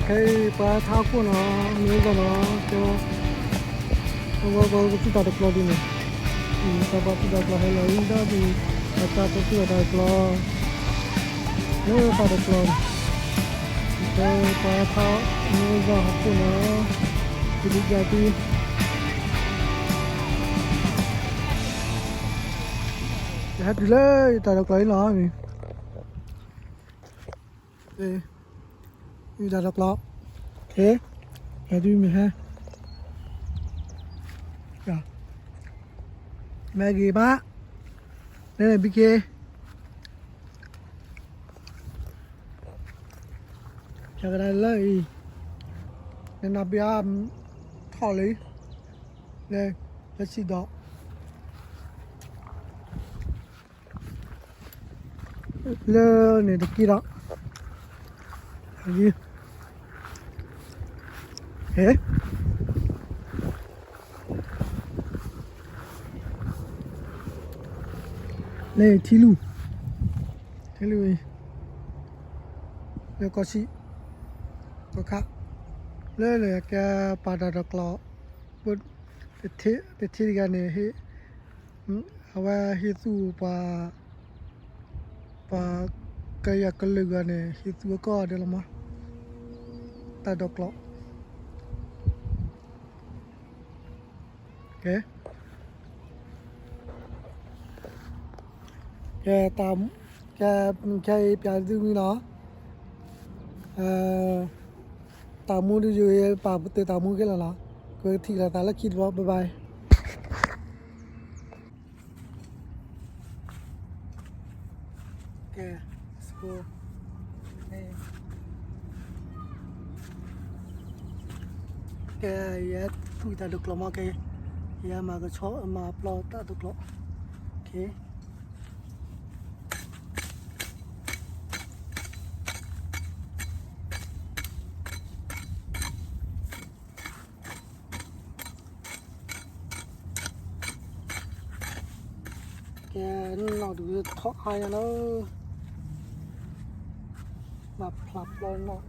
ခဲအံၤပှၤဟဲထီၣ်ဟီၣ်ခိၣ်နီၤ, မ့ၢ်ဝဲဒၣ်နီၤ, ကဲ, အဝဲပှၤကသူၣ်တၢ်တကျီဒ်န့ၣ်, တၢ်ပှၤသူၣ်တၢ်တကျီဟဲလီၤအံၤဒီးဒ်, ပှၤတၢ်သူၣ်တၢ်တကျီ, လၢတၢ်တကျီန့ၣ်, ကဲပှၤဟဲထီၣ်, မ့ၢ်ဝဲဒၣ်ဟီၣ်ခိၣ်နီၤ, ဒ်ဒ်ယၤသံ ယဟဲတုၤလၢယတၢ်ဒိးကျီအံၤလီၤ, ယတၢ်ဒိးကျီ, ယဟဲတုၤမ့ၢ်ဟဲ, မ့ၢ်ဂ့ၤဘၣ်, လၢဘံက့ၤ ယကဒၣ်လၢအံၤ, နနဘံအါထီၣ်လံ, လၢ, လၢစံၣ်ဒီး, လၢန့ၣ်တက့ၢ်ဒီး, ဟဲ လၢထံလူၢ်, ထံလူၢ်အံၤ, လၢကီၢ်ဆံး, ကီၢ်ခါ, လၢလၢကဲပှၤတၢ်ဒိးကျီ, တထံၣ်တဂၤန့ၣ်, အဝဲဟ့ၣ်သူၣ်ပှၤ, ပှၤကယၤကလုာ်ဂၤန့ၣ် ဟ့ၣ်သူၣ်အကီၢ်ဒဲးလီၤမး, တၢ်ဒိးကျီ ကဲ, ကဲ, ကဲ, ခဲအံၤပျးသုမံနီၤ, တၢ်မူဒုးယိၤ ပာ်ပတုာ်တၢ်မူခဲလၢာ်လီၤ, ကထံၣ်လိာ်သးလၢခံတဘျီ bye bye. ကဲ, ကဲ, ယဲသူၣ်တၢ်ဒိးကျီမးကဲ, ယဲမၤကဆီ မၤပျီတၢ်ဒိးကျီ, ကဲ, ကဲ, နီၢ်ဒုးထီၣ်အါညါလၢ, မၤဖျါပျီနီၢ်